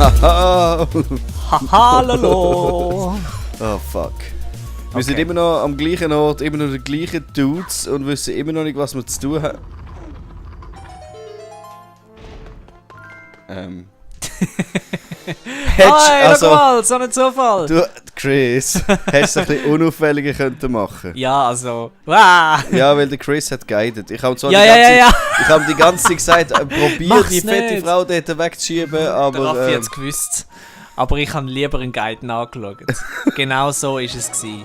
Haha! Hallo! Oh fuck. Wir sind immer noch am gleichen Ort, immer noch die gleichen Dudes und wissen immer noch nicht, was wir zu tun haben. Schau mal, so ein Zufall! Du, Chris, hättest es ein bisschen unauffälliger können machen. Ja, also... Wow. Ja, weil der Chris hat guided. Ich habe zwar Ja. Ich habe die ganze Zeit gesagt, probier Mach's die fette nicht. Frau dort wegzuschieben, Der aber... Raffi hat's gewusst. Aber ich habe lieber einen Guide angeschaut. Genau so war es gewesen.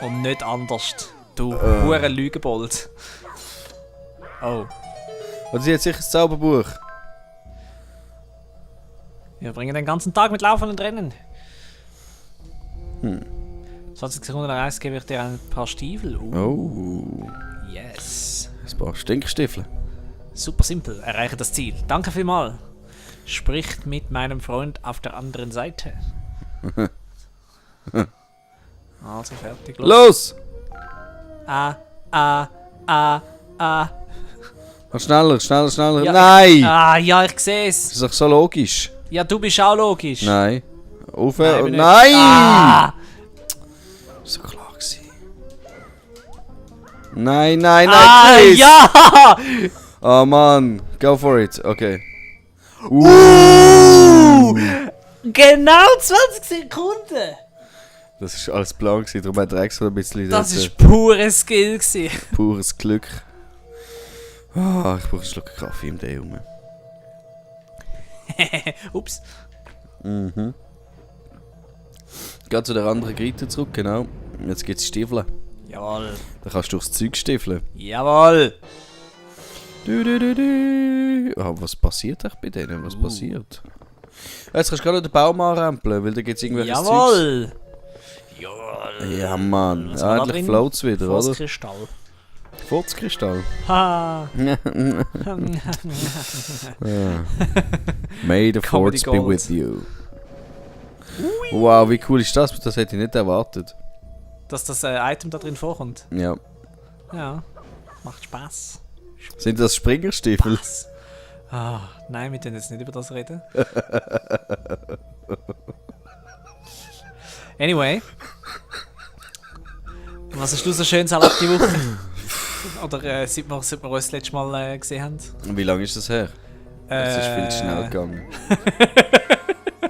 Und nicht anders. Du hure Lügenbold. Oh. Oder sie hat sicher das Zauberbuch. Wir bringen den ganzen Tag mit Laufen und Rennen. 20 Sekunden nach Eis gebe ich dir ein paar Stiefel. Oh. Yes. Ein paar Stinkstiefel. Super simpel. Erreiche das Ziel. Danke vielmals. Spricht mit meinem Freund auf der anderen Seite. Also fertig. Los! Schneller. Ja, Nein! Ja, ich sehe es. Das ist doch so logisch. Ja, du bist auch logisch. Nein. Nein, bin Nein! ich. Ah! So klar gewesen. Nein, Chris! Ja! Oh Mann, go for it. Okay. Genau 20 Sekunden! Das war alles Plan gewesen, darum hat er extra ein bisschen Das dort, ist pures Skill gewesen. pures Glück. Ah, ich brauche einen Schluck Kaffee im Day rum. Ups. Geht zu der anderen Seite zurück, genau. Jetzt gibt es Stiefel. Jawohl. Da kannst du durchs Zeug stiefeln. Jawohl. Ah, was passiert eigentlich bei denen? Was passiert? Jetzt kannst du gerade den Baum anrempeln, weil da gibt es irgendwelche Zeugs. Jawohl. Jawohl. Ja, Mann. Was haben wir da Endlich drin? float's wieder, oder? Kristall. Furzkristall. Ha. May the Comedy force be Gold. with you. Wow, wie cool ist das? Das hätte ich nicht erwartet. Dass das Item da drin vorkommt. Ja. Ja. Macht Spaß. Sind das Springerstiefel? Ah, nein, wir können jetzt nicht über das reden. Anyway. Was hast du so schön erlebt die Woche? Oder seit wir uns das letzte Mal gesehen haben? Wie lange ist das her? Es ist viel zu schnell gegangen.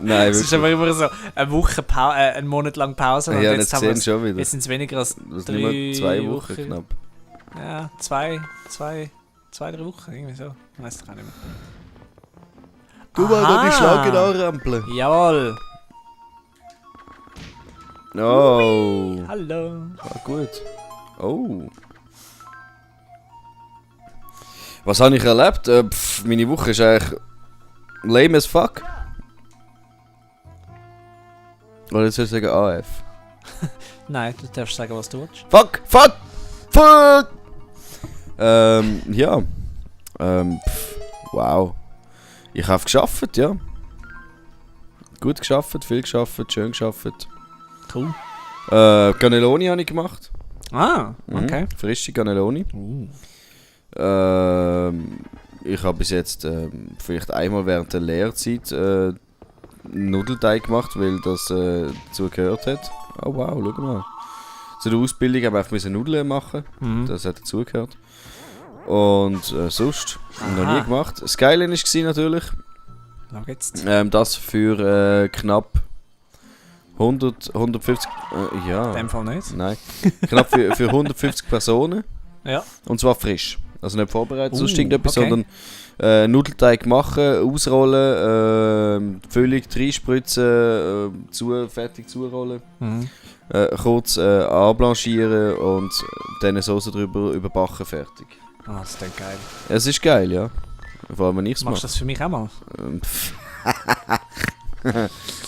Nein, Es ist wirklich. aber immer so eine Woche, einen Monat lang Pause. Und Ja, jetzt jetzt haben wir sehen schon wieder. Jetzt sind es weniger als Das sind 3 nur 2 Wochen knapp. Ja, 2, 3 Wochen, irgendwie so. Ich weiß doch auch nicht mehr. Du mal Aha. da die Schlangen anrempeln. Jawohl. Oh. Hallo. Ah, gut. Oh. Was habe ich erlebt? Meine Woche ist eigentlich lame as fuck. Oder jetzt soll ich sagen AF. Nein, du darfst sagen, was du willst. Fuck! Ja. Wow. Ich habe geschafft, ja. Gut geschafft, viel geschafft, schön geschafft. Cool. Cannelloni habe ich gemacht. Ah, okay. Frische Cannelloni. Ich habe bis jetzt vielleicht einmal während der Lehrzeit Nudelteig gemacht, weil das dazu gehört hat. Oh wow, schau mal. Zu der Ausbildung haben wir einfach Nudeln machen. Das hat dazugehört. Und sonst noch nie gemacht. Das Geile war natürlich, Schau jetzt. das für knapp 150... ja. In dem Fall nicht. Nein. Knapp für 150 Personen. Ja. Und zwar frisch. Also nicht vorbereitet, sonst okay. irgendetwas, sondern Nudelteig machen, ausrollen, die Füllung reinspritzen, fertig zurollen, kurz anblanchieren und dann eine Soße drüber überbacken, fertig. Ah, das ist dann geil. Es ist geil, ja. Vor allem, wenn ich es Machst du mache. das für mich auch mal?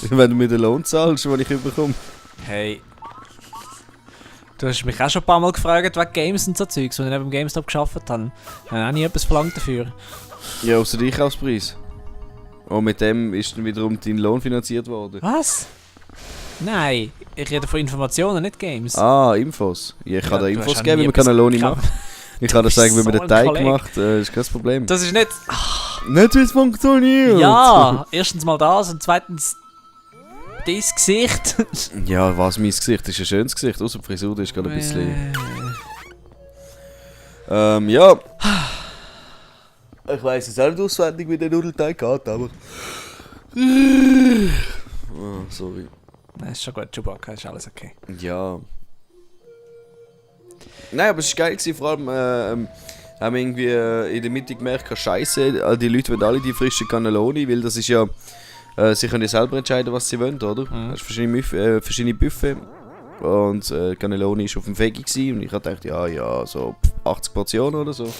Wenn du mir den Lohn zahlst, den ich bekomme. Hey. Du hast mich auch schon ein paar Mal gefragt wegen Games und so Zeugs, wenn ich neben dem GameStop gearbeitet habe. Ich habe auch nie etwas verlangt dafür. Ja, außer den Einkaufspreis. Und mit dem ist dann wiederum dein Lohn finanziert worden. Was? Nein, ich rede von Informationen, nicht Games. Ah, Infos. Ja, ich kann Ja, dir du Infos hast auch geben, nie wie man Cannelloni etwas- macht. Ich kann dir sagen, wie man so den ein Teig Kollege. macht, ist kein Problem. Das ist nicht... Nicht, wie es funktioniert! Ja, erstens mal das und zweitens dein Gesicht. Ja, was, mein Gesicht ist ein schönes Gesicht, außer die Frisur, die ist gerade ein bisschen... ja. Ich weiss es auch nicht auswendig, wie der Nudelteig geht, aber... Oh, sorry. Nein, ist schon gut, Chewbacca, ist alles okay. Ja. Nein, aber es war geil gewesen, vor allem haben wir irgendwie in der Mitte gemerkt, Scheiße, die Leute wollen alle die frischen Cannelloni, weil das ist ja... sie können ja selber entscheiden, was sie wollen, oder? Mhm. Es hast verschiedene Buffet und Cannelloni war auf dem Veggie gewesen, und ich habe gedacht, ja, so 80 Portionen oder so.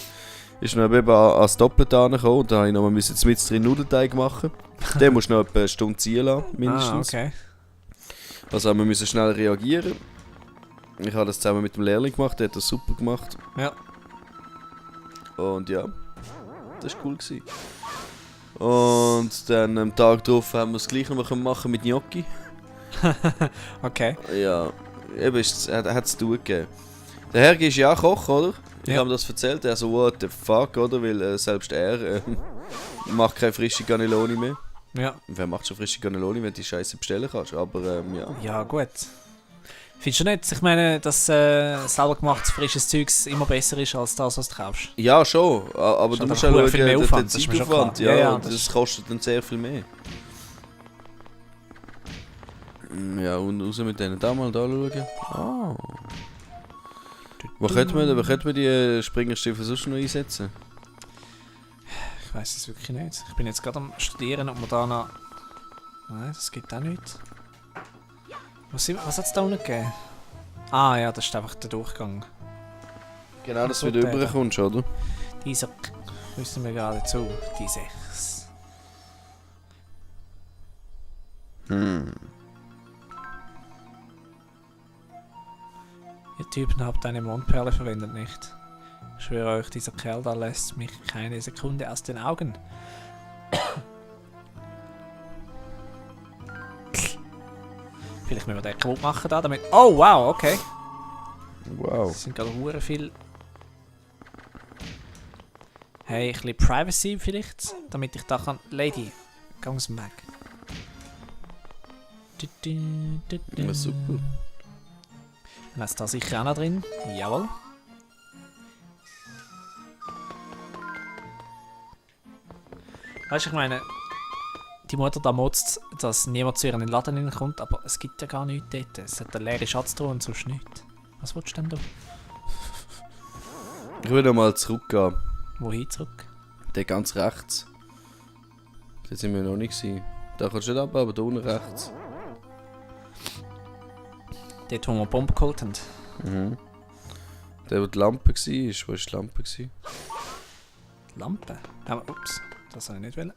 Ist dann eben ans Doppelte angekommen und dann musste ich noch mal mit drin Nudelteig machen. Den musst du noch etwa eine Stunde ziehen lassen, mindestens. Okay. Also haben wir schnell reagieren. Ich habe das zusammen mit dem Lehrling gemacht, der hat das super gemacht. Ja. Und ja, das war cool gewesen. Und dann am Tag darauf haben wir das gleiche noch machen mit Gnocchi. Okay. Ja, eben hat es zu tun gegeben. Der Herr ist ja auch Koch, oder? Ich habe ihm das erzählt, er so, what the fuck, oder? Weil selbst er macht keine frische Cannelloni mehr. Ja. Und wer macht schon frische Cannelloni, wenn du die Scheiße bestellen kannst? Aber ja. Ja, gut. Findest du nicht? Ich meine, dass selber gemachtes frisches Zeugs immer besser ist als das, was du kaufst. Ja, schon. Aber du musst ja schauen, viel mehr den Aufwand, das ist mir schon Zeitaufwand. klar. Ja, Ja, das kostet dann sehr viel mehr. Ja, und raus mit denen. Da mal da schauen. Ah. Wo könnte man die Springerstiefel sonst noch einsetzen? Ich weiß es wirklich nicht. Ich bin jetzt gerade am Studieren, ob man da noch... Nein, das gibt auch nichts. Was hat es da unten gegeben? Ah ja, das ist einfach der Durchgang. Genau, dass So du wieder der. rüberkommst, oder? Dieser... Müssen wir gerade zu. Die 6. Ihr Typen habt eine Mondperle verwendet, nicht? Ich schwöre euch, dieser Kerl da lässt mich keine Sekunde aus den Augen. Vielleicht müssen wir den kaputt machen da, damit... Oh, wow, okay. Wow. Das sind gerade hure viel... Hey, ein bisschen Privacy vielleicht, damit ich da kann... Lady, geh aus dem Weg. Ja, super. Dann ist da sicher auch noch drin. Jawohl. Weißt du, ich meine, die Mutter da motzt, dass niemand zu ihren Laden hineinkommt, aber es gibt ja gar nichts dort. Es hat eine leere Schatztruhe und sonst nichts. Was willst du denn da? Ich will noch mal zurückgehen. Wohin zurück? Der ganz rechts. Da sind wir noch nicht gewesen. Da kannst du nicht ab, aber da unten rechts. Dort, wo wir Bomben geholt haben. Mhm. Der, wo die Lampe war, wo war die Lampe? Gewesen? Die Lampe? Aber, ups, das soll ich nicht wollen.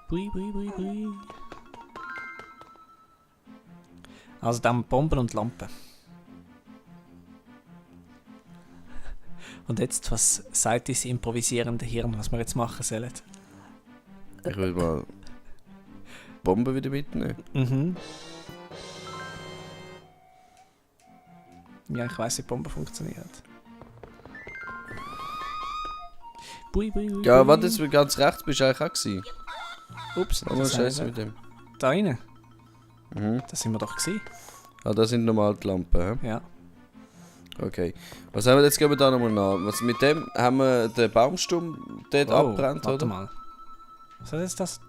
Bui, bui, bui, bui. Also dann Bomben und Lampen. Und jetzt, was sagt das improvisierende Hirn, was wir jetzt machen sollen? Ich will mal Bomben wieder mitnehmen. Mhm. Ja, ich weiss, wie die Bombe funktioniert. Bui, bui, bui, Ja, bui. warte, jetzt ganz rechts bist du eigentlich auch gewesen. Ups, Aber das Scheiße haben mit dem. wir- Da rein? Mhm. Da sind wir doch gewesen. Ah, da sind normal die Lampen, hä? Ja. Okay. Was haben wir jetzt? Gehen wir da nochmal nach. Was, mit dem haben wir den Baumstumm dort abbrennt, warte oder? mal. Was hat jetzt das?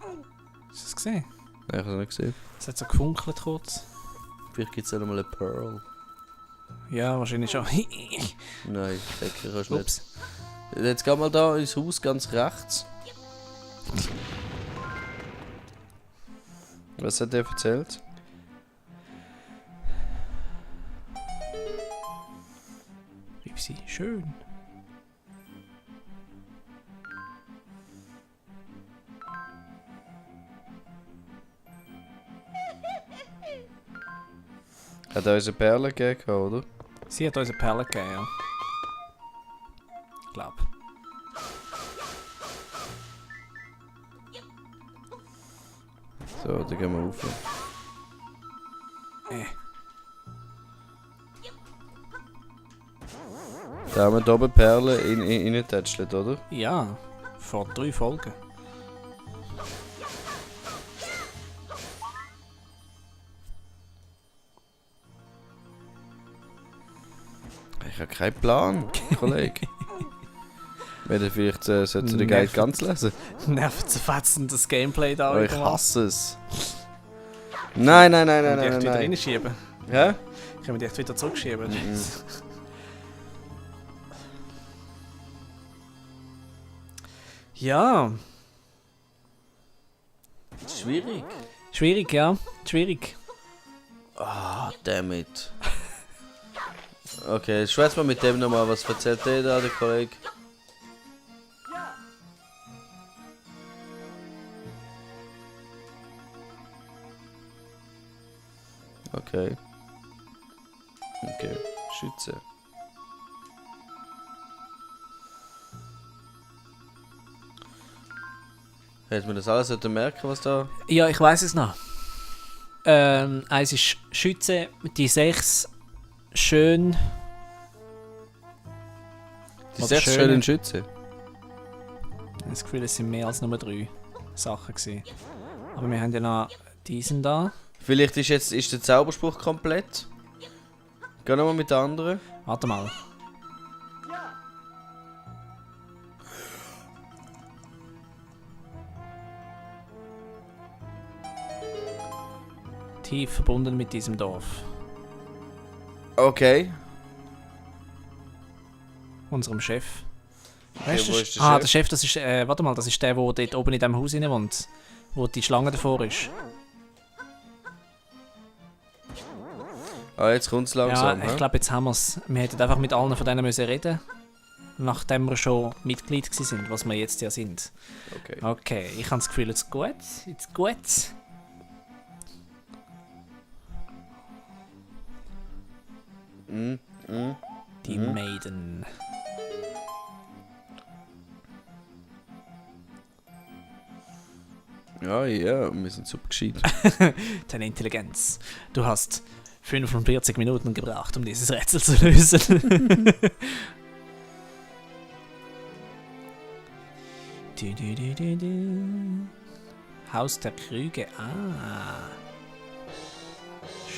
Hast du das gesehen? Nein, ich habe es nicht gesehen. Es hat so gefunkelt kurz. Vielleicht gibt es ja nochmal eine Pearl. Ja, wahrscheinlich schon. Nein, denke ich kannst du nicht. Ups. Jetzt geh mal da ins Haus ganz rechts. Was hat der erzählt? Ripsi, schön. Hat er uns eine Perle gegeben, oder? Sie hat uns eine Perle gegeben, ja. Ich glaube. So, dann gehen wir rauf. Da haben wir hier oben Perlen reingetätschelt, oder? Ja, vor 3 Folgen. Ich habe keinen Plan, Kollege. Wenn vielleicht sollten Sie den Guide ganz lesen. Nervenzerfetzendes Gameplay da. Oh, ich hasse es. Nein. Können wir die echt wieder reinschieben? Hä? Können wir die echt wieder zurückschieben? Ja. Schwierig. Schwierig, ja. Schwierig. Ah, dammit. Okay, schwätz mal mit dem nochmal. Was erzählt der da, der Kollege? Okay. Okay, Schütze. Hätte man das alles merken, was da... Ja, ich weiß es noch. Eins ist Schütze, die 6 schön. Die 6 schönen Schütze. Ich habe das Gefühl, es sind mehr als nur 3 Sachen gewesen. Aber wir haben ja noch diesen da. Vielleicht ist der Zauberspruch komplett. Geh nochmal mit den anderen. Warte mal. Tief verbunden mit diesem Dorf. Okay. Unserem Chef. Okay, Weißt du, wo ist der der Chef? Chef, das ist, warte mal, das ist der, der dort oben in diesem Haus rein wohnt. Wo die Schlange davor ist. Ah, jetzt kommt es langsam. Ja, ich glaube, jetzt haben wir es. Wir hätten einfach mit allen von denen müssen reden. Nachdem wir schon Mitglied sind, was wir jetzt ja sind. Okay. Okay, ich habe das Gefühl, jetzt gut. Jetzt gut. Die Maiden. Ja, wir sind super gescheit. Deine Intelligenz. Du hast 45 Minuten gebraucht, um dieses Rätsel zu lösen. Haus der Krüge. Ah.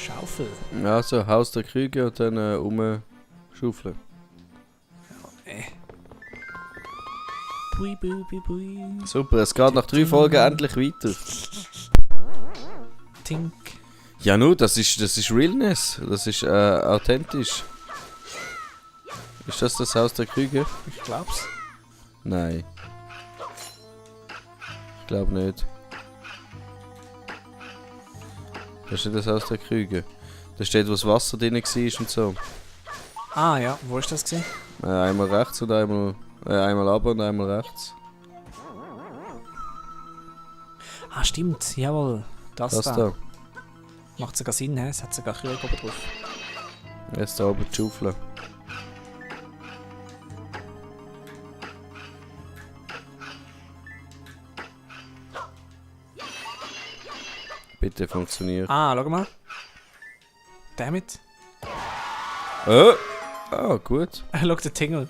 Schaufel. Also, Haus der Krüge und dann umschaufeln. Bui, bui, bui, bui. Super, es geht nach 3 Folgen endlich weiter. Tink. Ja, nur, das ist Realness. Das ist authentisch. Ist das Haus der Krüge? Ich glaub's. Nein. Ich glaube nicht. Das ist nicht das Haus der Krüge. Da steht, wo das Wasser drin war und so. Ah ja, wo ist das gewesen? Einmal rechts und einmal runter und einmal rechts. Ah stimmt, jawohl. Das Das da. da. Macht sogar Sinn, he? Es hat sogar Krüge oben drauf. Jetzt da oben die Schaufel. Bitte funktioniert. Ah, schau mal. Damit. Ah, gut. Schau den Tingle.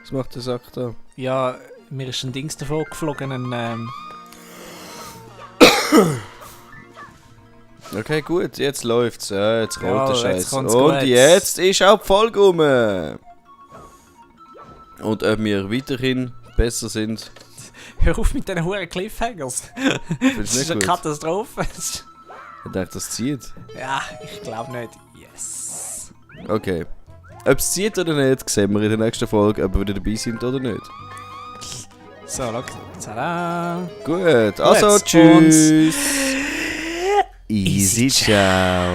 Was macht der Sack da? Ja, mir ist ein Dings davor geflogen, Okay, gut, jetzt läuft's. Ja, jetzt rollt der jetzt Scheiß. kommt's Und gut. jetzt ist auch die Folge rum. Und ob wir weiterhin besser sind, Hör auf mit diesen huren Cliffhangers. Das findest ist du eine nicht gut? Katastrophe. Ich denke, das zieht. Ja, ich glaube nicht. Yes. Okay. Ob es zieht oder nicht, sehen wir in der nächsten Folge, ob wir wieder dabei sind oder nicht. So, schau. Tada. Gut, also Gut, tschüss. Easy, Easy, ciao.